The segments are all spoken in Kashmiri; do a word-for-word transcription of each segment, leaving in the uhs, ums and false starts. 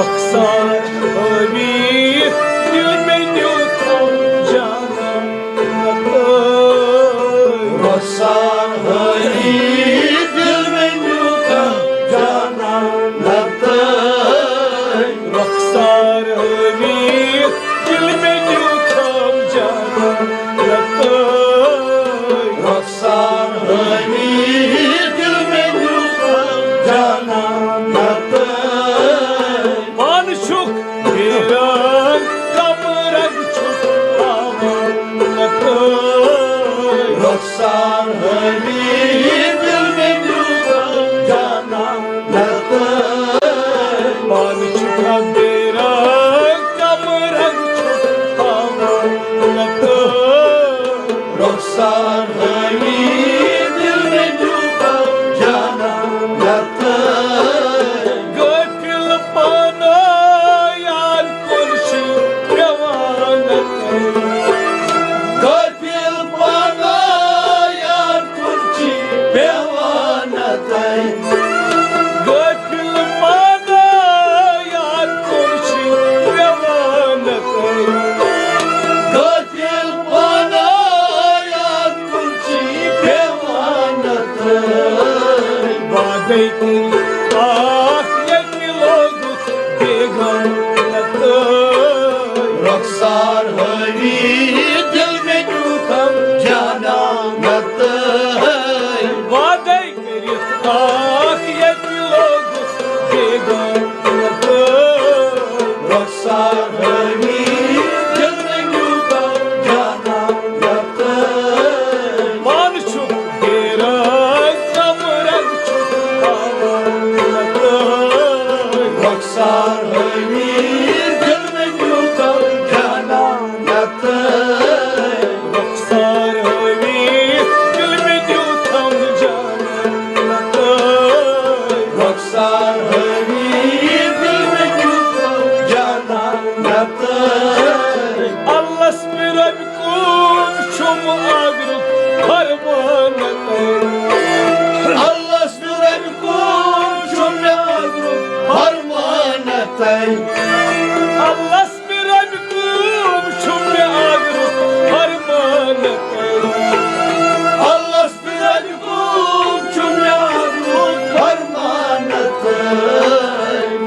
رخسار ہٲوِتھ دِل مےٚ نیوٗتھم جانان نتٲے۔ رخسار ہٲوِتھ دِل مےٚ نیوٗتھم جانان نتٲے۔ رخسار ہٲوِتھ دِل مےٚ نیوٗتھم جانان نتٲے۔ رخسار ہٲوِتھ دِل مےٚ نیوٗتھم جانان نتٲے۔ پانہٕ چھُکھ پھیران، کمرنگ چھُکھ ہاوان نتٲے۔ رخسار ہٲوِتھ دِل مےٚ نیوٗتھم جانان نتٲے۔ پانہٕ چھُکھ پھیران، کمرنگ چھُکھ ہاوان نتٲے۔ رخسار ہٲوِتھ دِل مےٚ نیوٗتھم جانان نتٲے۔ غٲفِل پانہٕ یار کُن چھِ پٮ۪وان نتٲے۔ غٲفِل پانہٕ یار کُن چھِ پٮ۪وان نتٲے۔ غٲفِل پانہٕ یار کُن چھِ پٮ۪وان نتٲے۔ غٲفِل پانہٕ یار کُن چھِ پٮ۪وان نتٲے۔ وعدے کٔرِتھ اکھ ییٚتہِ لوگُتھ بیگانہٕ نتٲے۔ رخسار ہٲوِتھ دِل مےٚ نیوٗتھم جانان نتٲے۔ وعدے کٔرِتھ اکھ ییٚتہِ لوگُتھ بیگانہٕ نتٲے۔ رخسار ہٲوِتھ دِل مےٚ نیوٗتھم جانان نتٲے۔ پانہٕ چھُکھ پھیران، کمرنگ چھُکھ ہاوان نتٲے۔ رخسار ہٲوِتھ دِل مےٚ نیوٗتھم جانان نتٲے۔ رخسار ہٲوِتھ دِل مےٚ نیوٗتھم جانان نتٲے۔ رخسار ہٲوِتھ دِل مےٚ نیوٗتھم جانان نتٲے۔ اللس پہ ربِ کُن چھُم آگرُک فرمان نتٲے۔ اللس پہ ربِ کُن چھُم آگرُک فرمان نتٲے۔ اللس پہ ربِ کُن چھُم آگرُک فرمان نتٲے۔ اللس پہ ربِ کُن چھُم آگرُک فرمان نتٲے۔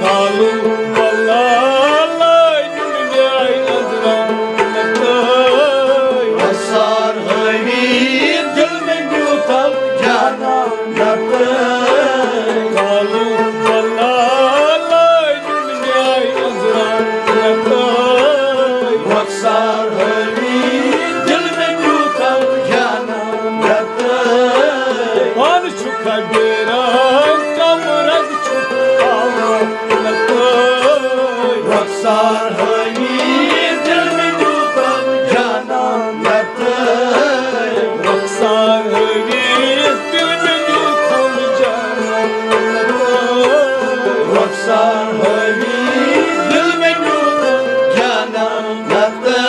کالُک بلالے نیوٗن میانہِ أنٛدرٕ نتٲے۔ رخسار ہٲوِتھ دِل مےٚ نیوٗتھم جانان نتٲے۔ کالُک بلالے نیوٗن میانہِ أنٛدرٕ نتٲے۔ رخسار ہٲوِتھ دِل مےٚ نیوٗتھم جانان نتٲے۔ پانہٕ چھُکھ پھیران، کمرنگ چھُکھ ہاوان نتٲے۔ رخسار ہٲوِتھ دِل مےٚ نیوٗتھم جانان نتٲے۔ رخسار ہٲوِتھ دِل مےٚ نیوٗتھم جانان نتٲے۔ رخسار ہٲوِتھ دِل مےٚ نیوٗتھم جانان نتٲے۔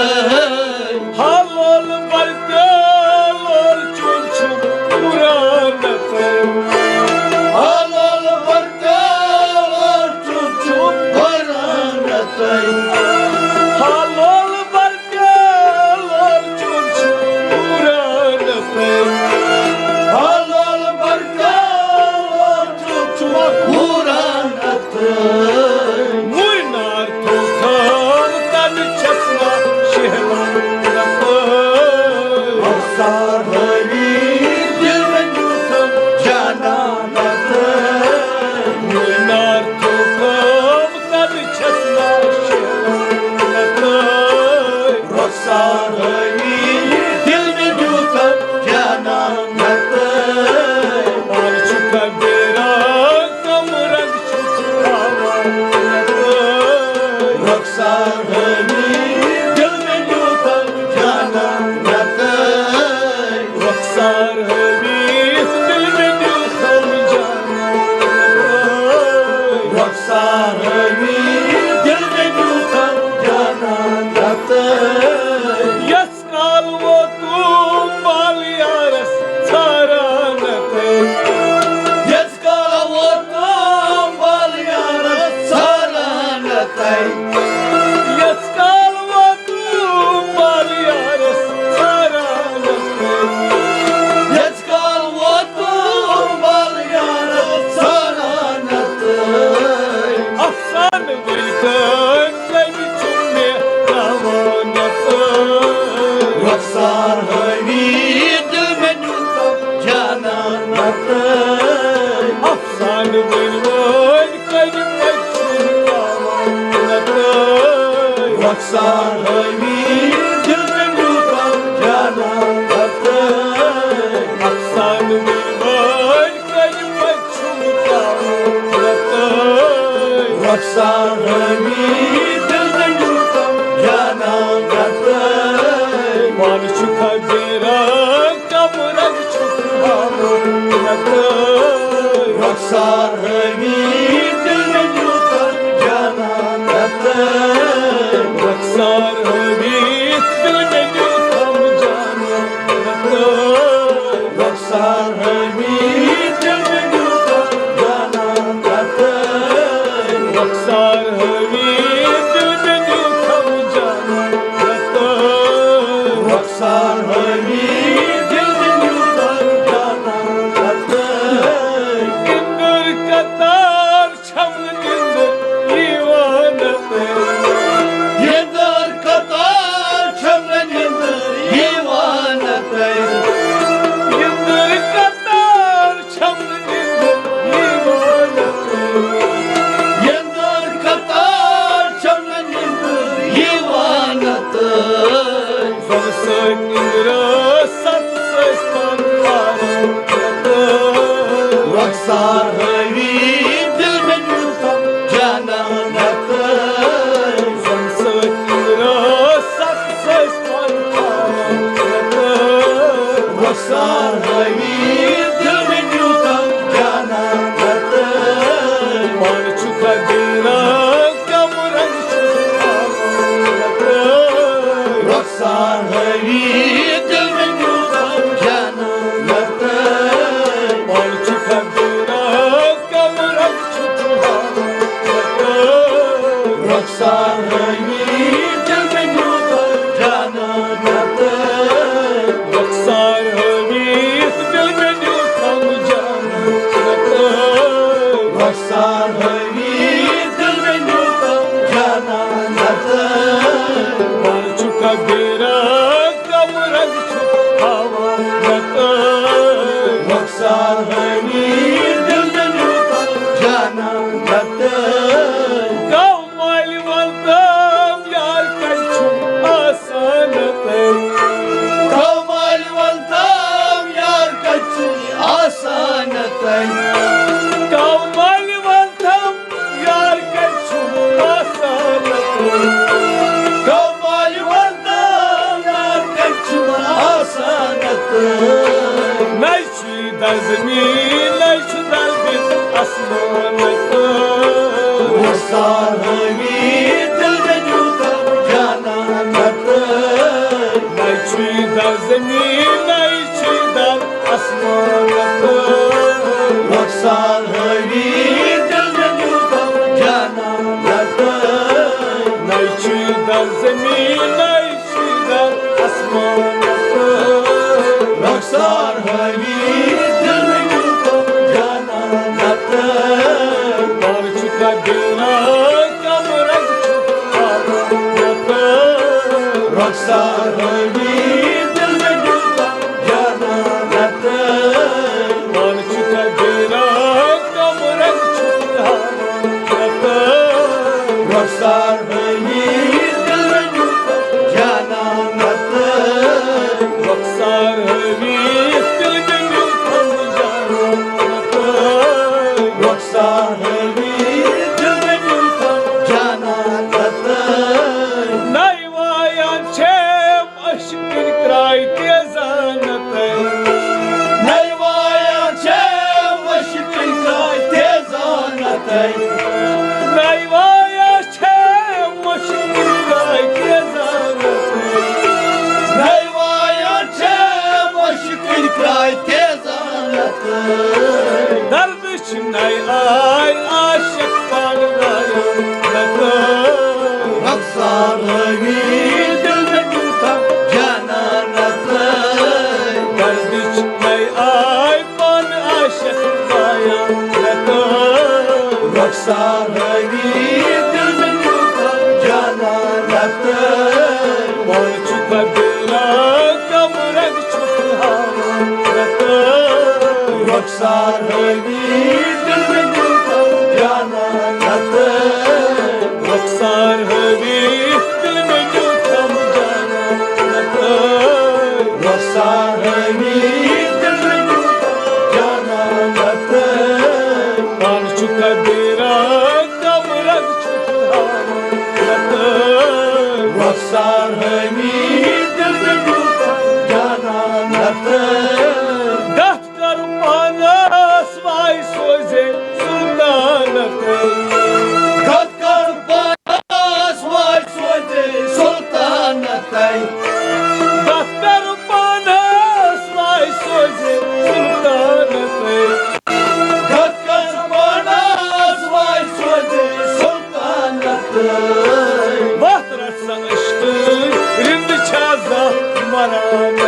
ہا لول بر تہٕ لول چون چھُم پُران نتٲے۔ ہا لول بر تہٕ لول چون چھُم پُران نتٲے۔ ہا لول بر تہٕ لول چون چھُم پُران نتٲے۔ ہا لول بر تہٕ لول چون چھُم پُران نتٲے۔ وُرۍ نار تھوٚو تھام تَنہٕ چھَس نا شیہلان نتٲے۔ رخسار ہٲوِتھ دِل مےٚ نیوٗتھم جانان نتٲے۔ وُرۍ نار تھوٚو تھام تَنہٕ چھَس نا شیہلان نتٲے۔ رخسار ہٲوِتھ دِل مےٚ نیوٗتھم جانان نتٲے۔ پانہٕ چھُکھ پھیران، کمرنگ چھُکھ ہاوان نتٲے۔ رخسار ہٲوِتھ دِل مےٚ نیوٗتھم جانان نتٲے۔ رخسار ہٲوِتھ دِل مےٚ نیوٗتھم جانان نتٲے۔ رخسار ہٲوِتھ دِل مےٚ نیوٗتھم جانان نتٲے۔ یس کال ووتُم بال یارس ژھاران نتٲے۔ یس کال ووتُم بال یارس ژھاران یَتھ کال واتُم بال یارس ژھاران نتہٕ۔ یَتھ کال واتُم بال یارس ژھاران نتہٕ۔ افسانہٕ ؤنۍ کٔمۍ چھُ مےٚ تھاوان نتہٕ۔ رۄخسار ہٲوِتھ دِل مےٚ نیوٗتم جانان نتہٕ۔ افسانہٕ ؤنۍ وٲلۍ کٔمۍ پٔتۍ چھُم تھاوان نتہٕ۔ رۄخسار ہٲوِتھ دِل مےٚ نیوٗتم جانان نتہٕ۔ افسانہٕ ؤنۍ وٲلۍ کٔمۍ پٔتۍ چھُم تھاوان نتہٕ۔ رۄخسار ہٲوِتھ دِل مےٚ نیوٗتم جانان نتہٕ۔ پانہٕ چھُکھا بیران کمرن چھُکھ ہاوان نتہٕ۔ رۄخسار ہٲوِتھ دِل مےٚ نیوٗتم جانان نتہٕ۔ رۄخسار ہٲوِتھ دِل مےٚ نیوٗتم جانان نتہٕ۔ رۄخسار ہٲوِتھ دِل مےٚ نیوٗتم جانان نتہٕ۔ رۄخسار ہٲوِتھ دِل مےٚ نیوٗتم جانان نتہٕ۔ رۄخسار ہٲوِتھ دِل مےٚ نیوٗتم جانان نتہٕ۔ کِندُر قطار چھم نہٕ نیندٕر یِوان نتہٕ۔ یندٕر قطار چھم نہٕ نیندٕر یِوان نتہٕ۔ یندٕر قطار چھم نہٕ نیندٕر یِوان نتہٕ۔ یندٕر قطار چھم نہٕ نیندٕر یِوان نتہٕ۔ زۄنہٕ سۭتۍ نِندرٕ ستھ سۭتۍ پن کھاران نتہٕ۔ رۄخسار ہٲوِتھ دِل مےٚ نیوٗتم جانان نتہٕ۔ زۄنہٕ سۭتۍ نِندرٕ ستھ سۭتۍ پن کھاران نتہٕ۔ رۄخسار ہٲوِتھ دِل مےٚ نیوٗتم جانان نتہٕ۔ پانہٕ چھُکھا بیران کمرن چھُکھ ہاوان نتہٕ۔ رۄخسار ہٲوِتھ دِل مےٚ نیوٗتم جانان نتہٕ۔ پانہٕ چھُکھا بیران کمرن چھُکھ ہاوان نتہٕ۔ رۄخسار ہٲوِتھ دِل مےٚ نیوٗتم جانان نتہٕ۔ رۄخسار ہٲوِتھ دِل مےٚ نیوٗتم جانان نتہٕ۔ رۄخسار ہٲوِتھ دِل مےٚ نیوٗتم جانان نتہٕ۔ پانہٕ چھُکھا بیران کمرن چھُکھ ہاوان نتہٕ۔ رۄخسار ہٲوِتھ دِل مےٚ نیوٗتم جانان نتہٕ۔ کم مالہِ ولتم یار کتہِ چھُم آسان نتہٕ۔ کم مالہِ ولتم یار کتہِ چھُم آسان نتہٕ۔ کم مالہِ ولتم یار کتہِ چھُم آسان نتہٕ۔ کم مالہِ ولتم یار کتہِ چھُم آسان نتہٕ۔ نَے چھُے در زمین، نَے چھُ در دِل آسمان تہٕ۔ رۄخسار ہٲوِتھ دِل مےٚ نیوٗتم جانان نتہٕ۔ نَے چھُے در زمین، نَے چھُے در آسمان تہٕ۔ رۄخسار ہٲوِتھ دِل مےٚ نیوٗتم جانان نتہٕ۔ نَے چھُے در زمین، نَے چھُے در آسمان تہٕ۔ رۄخسار ہٲوِتھ دِل مےٚ نیوٗتم جانان نتہٕ۔ پانہٕ چھُکھا بیران کمرن چھُکھ ہاوان نتہٕ۔ رۄخسار ہٲوِتھ دِل مےٚ نیوٗتم جانان نتہٕ۔ پانہٕ چھُکھا بیران کمرن چھُکھ ہاوان نتہٕ۔ رۄخسار ہٲوِتھ دِل مےٚ نیوٗتم جانان نتہٕ۔ رۄخسار ہٲوِتھ دِل مےٚ نیوٗتم جانان نتہٕ۔ رۄخسار ہٲوِتھ دِل مےٚ نیوٗتم جانان نتہٕ۔ نَے وایان چھے أچھ کِنۍ کرٛاے تیزانتَے۔ نَے وایان چھے أچھ کِنۍ کرٛاے تیزانتَے۔ نَے وایان چھے روی دل میں ٹوٹا جانا نہ تھا۔ گردش میں آئے پان عاشق آیا نہ تھا۔ رخسار روی دل میں ٹوٹا جانا نہ تھا۔ پان چکا دیرا کم رنگ چھپا نہ تھا۔ رخسار روی دل میں ٹوٹا جانا نہ تھا۔ رخسار روی دل میں ٹوٹا جانا نہ تھا۔ رخسار روی دل میں ٹوٹا جانا نہ تھا۔ پان چکا دیرا کم رنگ چھپا نہ تھا۔ رخسار روی دل میں ٹوٹا جانا نہ تھا۔ دتھ کر پانس وای سوزے سلطانتے۔ دتھ کر پانس وای سوزے سلطانتے۔ دتھ کر پانس وای سوزے سلطانتے۔ دتھ کر پانس وای سوزے سلطانتے۔ وتھ رٹ سا عشقٕچ رِنٛد چھا زانٛہہ مران؟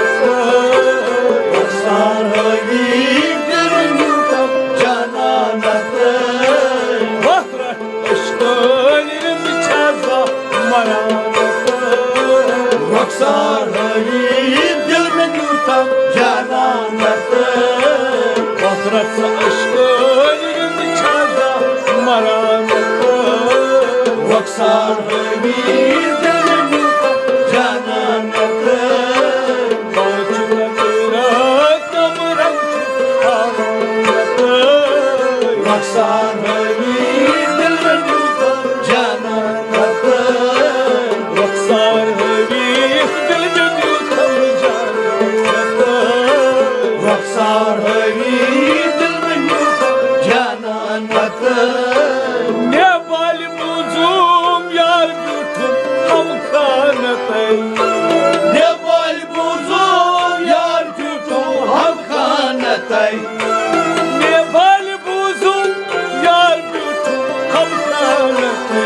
رخسار روی دل میں ٹوٹا جانا نہ تھا۔ وتھ رٹ عشقٕچ رِنٛد چھا زانٛہہ مران؟ رخسار روی دل میں ٹوٹا جانا نہ تھا۔ وتھ رٹ سا عشقٕچ رِنٛد چھا زانٛہہ مران؟ رخسار روی دل میں ٹوٹا جانا نہ تھا۔ پان چکا دیرا کم رنگ چھپا نہ تھا۔ رخسار روی دل میں ٹوٹا جانا نہ تھا۔ رخسار روی دل میں ٹوٹا جانا نہ تھا۔ رخسار روی دل میں ٹوٹا جانا نہ تھا۔ مےٚ بالہِ بوٗزُم یار بیوٗٹھُم غم خانتے۔ مےٚ بالہِ بوٗزُم یار بیوٗٹھُم غم خانتے۔ مےٚ بالہِ بوٗزُم یار بیوٗٹھُم غم خانتے۔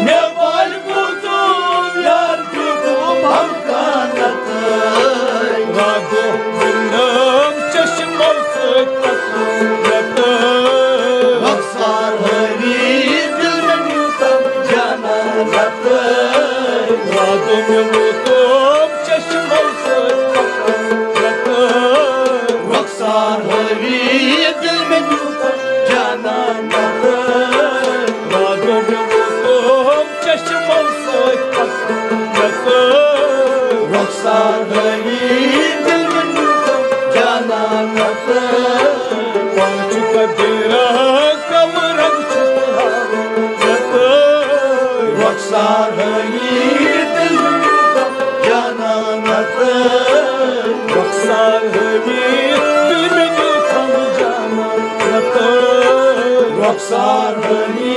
مےٚ بالہِ بوٗزُم یار بیوٗٹھُم غم خانتے۔ راتھ دۄہ وُنم چشمو سۭتۍ پتہٕ۔ رخسار روی دل میں ٹوٹا جانا نہ تھا۔ وعدوں میں وہ تو چشموں سے نہ تھا۔ رخسار روی دل میں ٹوٹا جانا نہ تھا۔ وعدوں میں وہ تو چشموں سے نہ تھا۔ رخسار روی دل میں ٹوٹا جانا نہ تھا۔ پان چکا دیرا کم رنگ چھپا نہ تھا۔ رخسار روی دل میں ٹوٹا جانا نہ تھا۔ رخسار روی دل میں ٹوٹا جانا نہ تھا۔ رخسار روی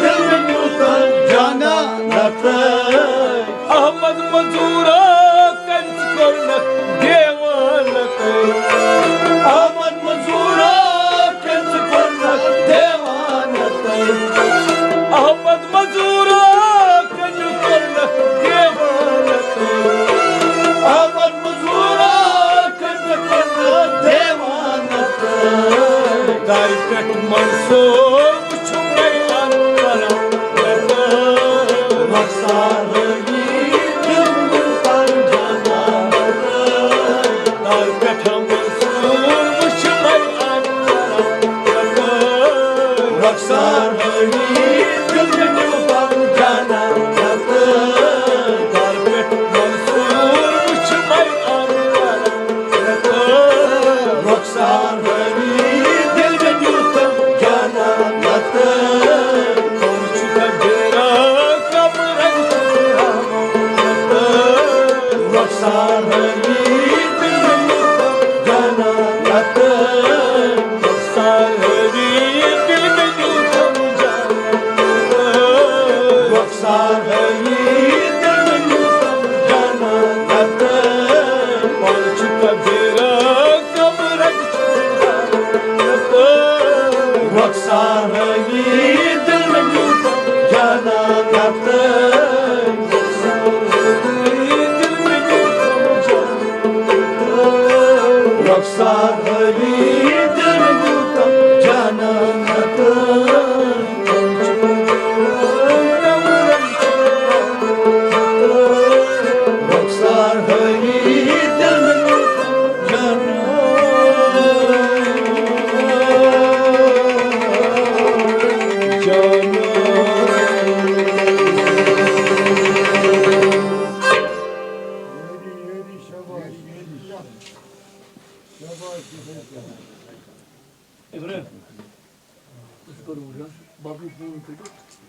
دل میں ٹوٹا جانا نہ تھا۔ احمد مزورا کٔمۍ ژٕ کوٚرنکھ دیوانہٕ تہٕ؟ احمد مزورا کٔمۍ ژٕ کوٚرنکھ دیوانہٕ تہٕ؟ احمد مزورا کٔمۍ کوٚرنکھ دیوانہٕ تہٕ؟ احمد مزورا کٔمۍ کوٚرنکھ دیوانہٕ تہٕ؟ دارِ پٮ۪ٹھ منصور وٕچھُم بیان کران۔ رخسار روی دل میں ٹوٹا جانا نہ تھا۔ دارِ پٮ۪ٹھ منصور وٕچھُم بیان کران۔ رخسار روی دل میں ٹوٹا جانا نہ تھا۔ دارِ پٮ۪ٹھ منصور وٕچھُم بیان کران۔ رخسار روی دل میں ٹوٹا جانا نہ تھا۔ کون چھُ تقدیرا کم رنگ چھُ رخسار روی دل میں ٹوٹا جانا نہ تھا۔ رخسار روی دل میں ٹوٹا جانا نہ تھا۔ رخسار روی دل میں ٹوٹا جانا نہ تھا۔ پان چھُ تقدیرا کم رنگ چھُ رخسار روی دل میں ٹوٹا جانا نہ تھا۔ ابراہیم، أسۍ کرو وٕچھان، باقٕے فون کٔرِو۔